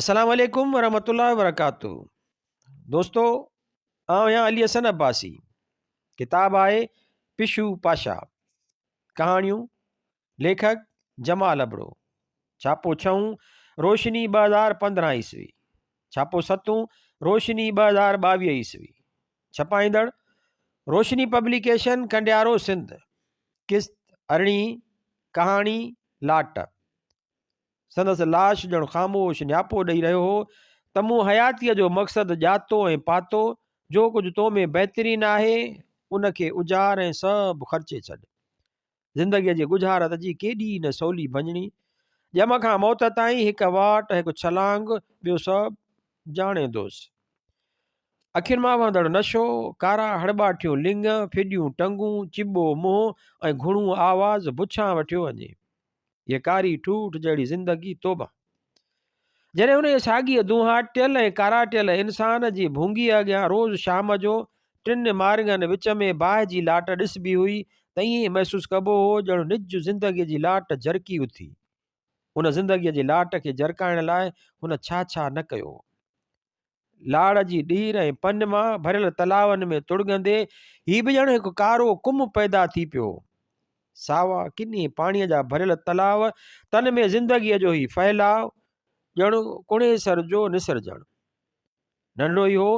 السلام عليڪم ورحمة الله وبرڪاته دوستو آئون آهيان علي حسن عباسي ڪتاب آهي پشو پاشا ڪهاڻيون ليکڪ جمال ابڙو ڇاپو ڇهون روشني 2015 عيسوي ڇاپو ستون روشني 2022 عيسوي ڇپائيندڙ روشني پبليڪيشن ڪنڊيارو سنڌ قسط ارڙهين ڪهاڻي لاٽ سندس لاش ڄڻ خاموش نياپو ڏئي رهيو هو ته مون حياتيء جو مقصد ڄاتو ۽ پاتو، جو ڪجهه تو ۾ بهترين آهي، ان کي اجار ۽ سڀ خرچي ڇڏ. زندگيء جي ڳجهارت جي ڪيڏي نه سولي ڀڃڻي. ڄم کان موت تائين هڪ واٽ، هڪ ڇلانگ، ٻيو سڀ ڄاڻيندوس. اکين مان وهندڙ نشو، ڪارا هڙٻاٺيون لڱ، ڦڏيون ٽنگون، چٻو منهن ۽ گهڻو آواز بڇان وٺيو وڃي. هيء ڪاري ٺوٺ جهڙي زندگي توبه! جڏهن انهيء ساڳيء دونهاٽيل ۽ ڪاراٽيل انسان جي ڀونگيء اڳيان روز شام جو ٽن مارڳن وچ ۾ باهه جي لاٽ ڏسبي هئي ته ائين محسوس ڪبو هو ڄڻ نج زندگيء جي لاٽ جرڪي اٿي. ان زندگيء جي لاٽ کي جرڪائڻ لاء هن ڇا ڇا نه ڪيو هو. لاڙ جي ڏير ۽ پن مان ڀريل تلاون ۾ تڙڳندي هي به ڄڻ هڪ ڪارو ڪم پيدا ٿي پيو هو. ساوا ڪني پاڻيء جا ڀريل تلاء، تن ۾ زندگيء جو هي ڦهلاء، ڄڻ ڪڻيسر جو نسرجڻ. ننڍڙو ئي هو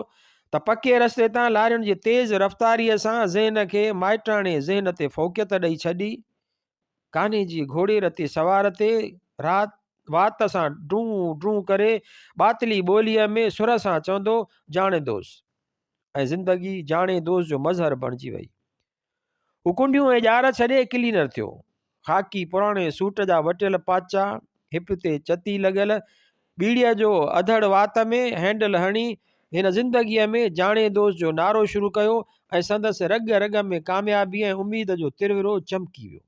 ته پڪي رستي تان لارين جي تيز رفتاريء سان ذهن کي مائٽاڻي ذهن تي فوقيت ڏئي ڇڏي. ڪانهي جي گهوڙي رتي سوار تي رات وات سان ڊون ڊون ڪري ٻاتلي ٻوليء ۾ سر سان چوندو جاڻي دوست ۽ زندگي جاڻي دوست جو مظهر بڻجي وئي. هو ڪنڊيون ۽ ڄار ڇڏي ڪلينر ٿيو. خاڪي پراڻي سوٽ جا وٽيل پاچا، هپ تي چتي لڳل، ٻيڙيء جو اڌڙ وات ۾ هينڊل هڻي هن زندگيء ۾ جاڻي دوست جو نعرو شروع ڪيو ۽ سندس رڳ رڳ ۾ ڪاميابي ۽ اميد جو ترورو چمڪي ويو.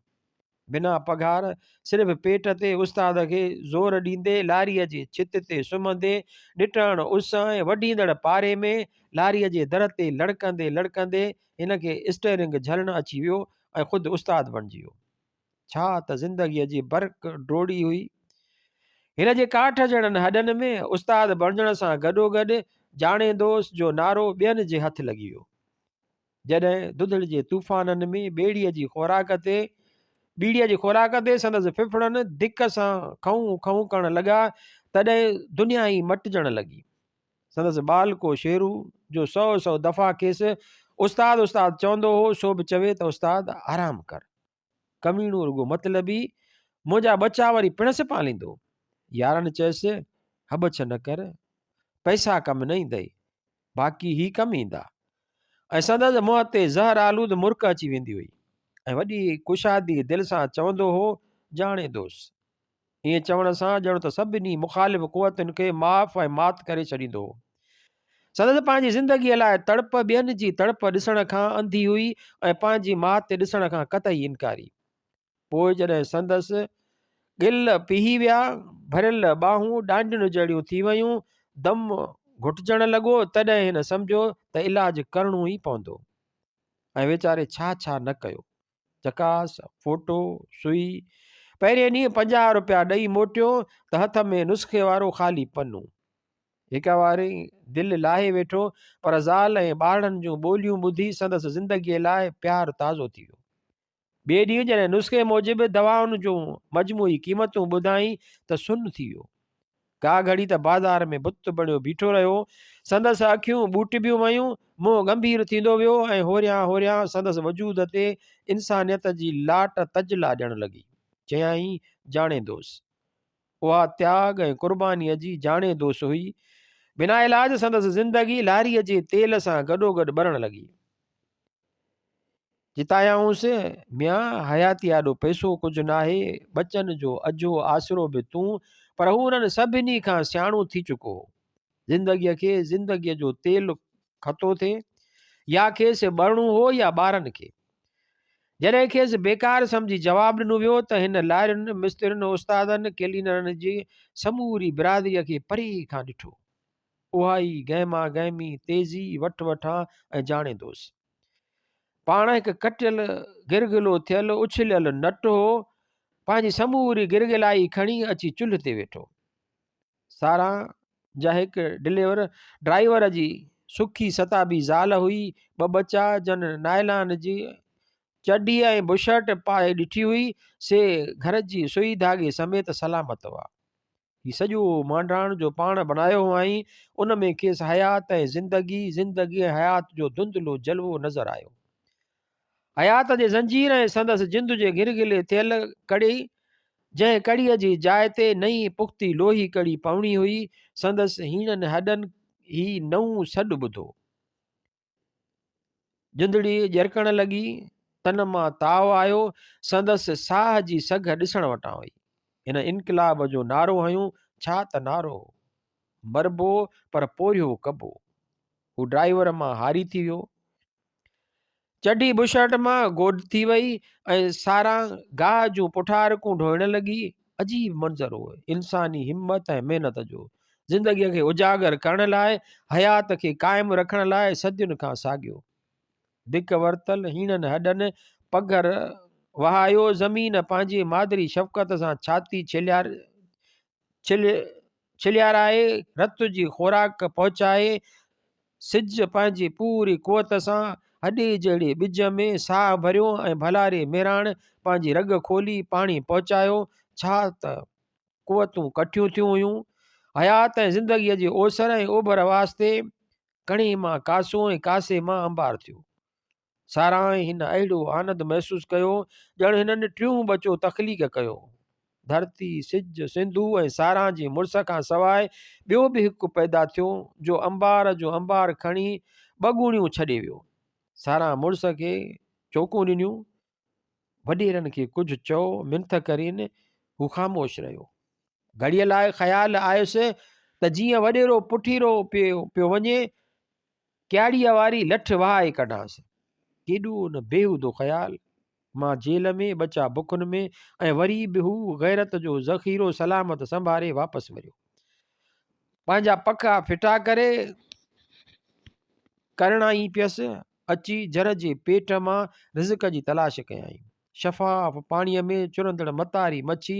بنا پگهار، صرف پيٽ تي استاد کي زور ڏيندي لاريء جي ڇت تي سمهندي، نٽهڻ اس ۽ وڍيندڙ پاري ۾ لاريء جي در تي لڙڪندي لڙڪندي هن کي اسٽيئرنگ جهلڻ اچي ويو ۽ خود استاد بڻجي ويو. ڇا ته زندگيء جي برق ڊوڙي هئي. هن جي ڪاٺ جهڙن هڏن ۾ استاد بڻجڻ سان گڏوگڏ جاڻي دوست جو نعرو ٻين جي هٿ لڳي ويو. جڏهن ڌڌڙ جي طوفانن ۾ ٻيڙيء جي خوراڪ تي ٻيڙيء جي خوراڪ تي سندس ڦڦڙن ڌڪ سان کئون کئون ڪرڻ لڳا، تڏهن دنيا ئي مٽجڻ لڳي. سندس ٻالڪو شيرو، جو سئو سئو دفعا کيس استاد استاد چوندو هو، سو به چوي ته استاد آرام ڪر. ڪميڻو رڳو مطلبي، منهنجا ٻچا وري پڻس پاليندو. يارن چيس، هٻڇ نه ڪر، پئسا ڪم نه ايندئي، باقي هي ڪم ايندا. ۽ سندس منهن تي زهر آلود مرڪ اچي ويندي هئي ۽ وڏي ڪشادي دل سان چوندو هو، ڄاڻيندوس. ائين چوڻ سان ڄڻ ته سڀني مخالف قوتن کي معاف ۽ مات ڪري ڇڏيندو هو. سندس پنهنجي زندگيء لاء تڙپ ٻين جي تڙپ ڏسڻ کان انڌي هئي ۽ پنهنجي مات ڏسڻ کان قطعي انڪاري. پوء جڏهن سندس ڳل پيهي ويا، ڀريل ٻانهون ڏانڊين جهڙيون ٿي ويون، دم گهٽجڻ لڳو، تڏهن هن سمجهيو ته علاج ڪرڻو ئي پوندو. ۽ ويچاري ڇا ڇا نه ڪيو. چڪاس، فوٽو، سوئي، پهرين ڏينهن 50 روپيا ڏئي موٽيو ته هٿ ۾ نسخي وارو خالي پنو. هڪ واري دل لاهي ويٺو پر زال ۽ ٻارڙن جون ٻوليون ٻڌي سندس زندگيء لاء پيار تازو ٿي ويو. ٻئي ڏينهن جڏهن نسخي موجب دوائن جون مجموعي قيمتون ٻڌائين ته سن ٿي ويو. ڪا گهڙي ته بازار ۾ بت بڻيو بيٺو رهيو. سندس اکيون ٻوٽبيون ويون، منهن ڳنڀير ٿيندو ويو ۽ هوريان هوريان سندس وجود تي انسانيت جي لاٽ تجلا ڏيڻ لڳي. چيائين، جاڻي دوس. اها تياڳ ۽ قربانيء جي جاڻي دوس هئي. بنا علاج سندس زندگي لاريء جي تيل سان گڏوگڏ ٻرڻ لڳي. چتايائونس، ميان، حياتي آڏو پئسو ڪجهه ناهي، ٻچن جو اجهو آسرو به تون، پر هو انهن سڀني کان سياڻو ٿي چڪو هو. زندگيء کي زندگيء جو تيل کتو ٿي، يا کيس ٻرڻو هو يا ٻارن کي. جڏهن کيس بيڪار سمجهي جواب ڏنو ويو ته هن لارين، مسترين، استادن، ڪلينرن جي سموري برادريء کي پري کان ڏٺو. اها ئي گهما گهمي، تيزي، وٺ وٺان ۽ جاڻي دوس. پاڻ هڪ ڪٽيل، گرگلو ٿيل، اڇليل نٽ هو. پنهنجي سموري گرگلائي کڻي اچي چلهه تي ويٺو. ساران جا هڪ ڊليور ڊرائيور جي سکي ستابي زال هئي، ٻه ٻچا جن نائلان جي چڍي ۽ بشرٽ پائي ڏٺي هئي، سي گهر جي سوئي ڌاڳي سميت سلامت هئا. هي سڄو مانڊاڻ جو پاڻ بڻايو هئائين، ان ۾ کيس حيات ۽ زندگي، زندگي ۽ حيات جو ڌنڌلو جلوو نظر آيو. حيات جي زنجير ۽ سندس جند جي گرگلي ٿيل ڪڙي، جنهن ڪڙيء جي جاء تي نئين پختي لوهي ڪڙي پوڻي هئي، سندس هيڻن هڏن هي نئون سڏ ٻڌو. جندڙي ڄرڪڻ لڳي، تن مان تاء آيو، سندس ساهه جي سگهه ڏسڻ وٽان هئي. هن انقلاب جو نعرو هنيو، ڇا ته نعرو هو! مربو پر پورهيو ڪبو. هو ڊرائيور مان هاري ٿي ويو. چڍي بشرٽ مان گوڏ ٿي وئي ۽ ساران گاهه جون پٺارڪون ڍوئڻ لڳي. عجيب منظر هو انساني همت ۽ محنت جو. زندگيء کي اجاگر ڪرڻ لاء، حيات کي قائم رکڻ لاء صدين کان ساڳيو. ڌڪ ورتل هيڻن هڏن پگهر وهايو، زمين پنهنجي مادري شفقت سان ڇاتي ڇليارائي، رت جي خوراڪ پهچائي، سج پنهنجي پوري قوت سان هڏي جهڙي ٻج ۾ ساهه ڀريو ۽ ڀلاري مهراڻ پنهنجي رڳ کولي پاڻي پهچايو. ڇا ته قوتون ڪٺيون ٿيون هيون. حيات ۽ زندگيء جي اوسر ۽ اوڀر واسطي ڪڻي مان ڪاسو ۽ ڪاسي مان انبار ٿيو. ساران هن اهڙو آنند محسوس ڪيو ڄڻ هنن ٽيون ٻچو تخليق ڪيو. ڌرتي، سج، سنڌو ۽ ساران جي مڙس کان سواء ٻيو به هڪ پيدا ٿيو جو انبار جو انبار کڻي ٻه ڳوڻيون ڇڏي ويو. ساران مڙس کي چوڪون ڏنيون. وڏيرن کي ڪجهه چئو منٿ ڪرين، هو خاموش رهيو. گهڙيء لاء خيال آيس ته جيئن وڏيرو پٺيرو پيو وڃي، ڪياڙيء واري لٺ وهائي ڪڍانس. ڪيڏو نه بيهودو خيال! مان جيل ۾، ٻچا بکن ۾ ۽ وري به هو غيرت جو ذخيرو سلامت سنڀاري واپس وريو. پنهنجا پکا ڦٽا ڪري ڪرڻا ئي پيس. اچي جر جي پيٽ مان رزق جي تلاش ڪيائين. شفاف پاڻيء ۾ چرندڙ متاري مڇي،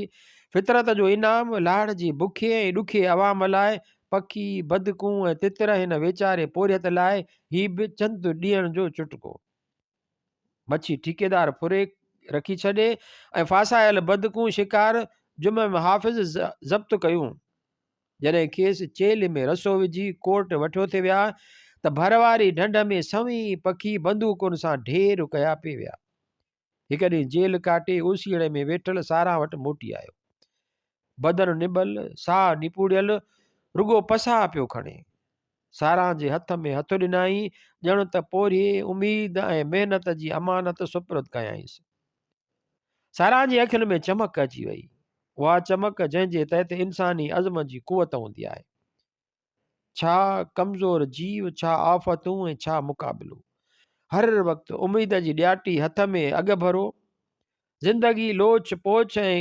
فطرت جو انعام، لاڙ جي بکي ۽ ڏکي عوام لاء پکي، بدڪون ۽ تتر هن ويچاري پورهيت لاء هي به چند ڏينهن جو چٽڪو. مڇي ٺيڪيدار ڦري رکي ڇڏي ۽ ڦاسايل بدڪون شڪار جمعه محافظ ضبط ڪيون. جڏهن کيس چيلهه ۾ رسو وجهي ڪورٽ وٺيو ٿي ويا ته ڀر واري ڍنڍ ۾ سوين پکي بندوقن سان ڍير ڪيا پئي ويا. هڪ ڏينهن جيل ڪاٽي اوسيئڙي ۾ ويٺل ساران وٽ موٽي آيو. بدن نٻل، ساهه نپوڙيل، رڳو پساهه پيو کڻي. ساران جي هٿ ۾ هٿ ڏنائين، ڄڻ ته پورهيي، اميد ۽ محنت جي امانت سپرد ڪيائينس. ساران جي اکين ۾ چمڪ اچي وئي. اها چمڪ جنهن جي تحت انساني عزم جي قوت هوندي آهي. ڇا ڪمزور جيو، ڇا آفتون ۽ ڇا مقابلو. هر وقت اميد جي ڏياٽي هٿ ۾ اڳڀرو. زندگي لوچ پوچ ۽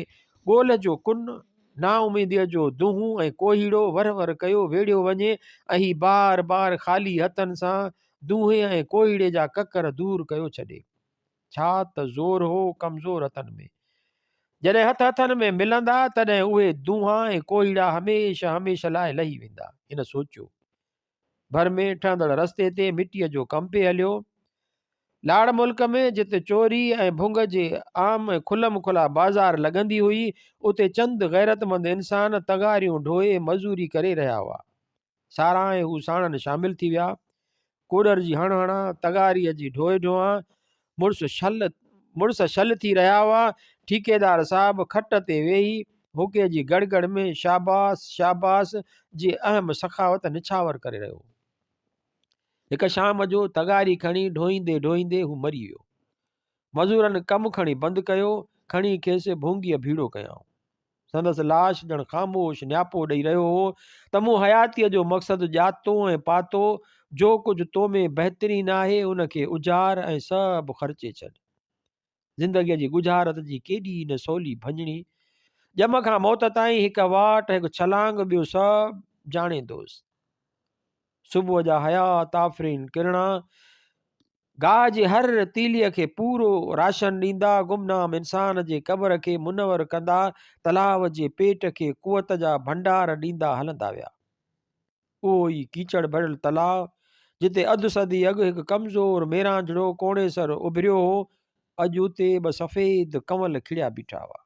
ڳولهه جو ڪن، نااميديء جو دونهون ۽ ڪوهيڙو ور ور ڪيو ويڙهيو وڃي ۽ هي بار بار خالي هٿن سان دونهين ۽ ڪوهيڙي جا ڪڪر دور ڪيو ڇڏي. ڇا ته زور هو ڪمزور هٿن ۾. جڏهن هٿ هٿن ۾ ملندا، تڏهن اهي دونهان ۽ ڪوهيڙا هميشه هميشه لاء لهي ويندا. هن سوچيو. ڀر ۾ ٺهندڙ رستي تي مٽيء جو ڪم پئي هليو. لاڙ ملڪ ۾ جتي چوري ۽ ڀنگ جي عام ۽ کلم کلا بازار لڳندي هئي، اتي چند غيرتمند انسان تغاريون ڍوئي مزوري ڪري رهيا هئا. ساران ۽ هو ساڻن شامل ٿي ويا. ڪوڏر جي هڻ هڻان، تغاريء جي ڍوء ڍوئان، مڙس شل مڙس شل ٿي رهيا هئا. ٺيڪيدار صاحب کٽ تي ويهي حقي جي گڙ گڙ ۾ شاباس شاباس جي اهم سخاوت نڇاور ڪري رهيو هو. هڪ شام جو تغاري کڻي ڍوئيندي ڍوئيندي هو مري ويو. مزورن ڪم کڻي بند ڪيو، کڻي کيس ڀونگيء ڀيڙو ڪيائون. سندس لاش ڄڻ خاموش نياپو ڏئي رهيو هو ته مون حياتيء جو مقصد ڄاتو ۽ پاتو، جو ڪجهه تو ۾ بهترين آهي، ان کي اجار ۽ سڀ خرچي ڇڏ. زندگيء جي ڳجهارت جي ڪيڏي نه سولي ڀڃڻي. ڄم کان موت تائين هڪ واٽ، هڪ ڇلانگ، ٻيو سڀ ڄاڻي دوست. صبح جا حيات آفرين ڪرڻا. گاهه جي هر تيليء کي پورو راشن ڏيندا، گمنام انسان جي قبر کي منور ڪندا، تلاء جي پيٽ کي قوت جا ڀنڊار ڏيندا هلندا ويا. اهو ئي ڪيچڙ ڀريل تلاء، جتي اڌ صدي اڳ هڪ ڪمزور ميرانجهڙو ڪوڻيسر اڀريو هو، اڄ اتي ٻه سفيد ڪنول کڙيا بيٺا هئا.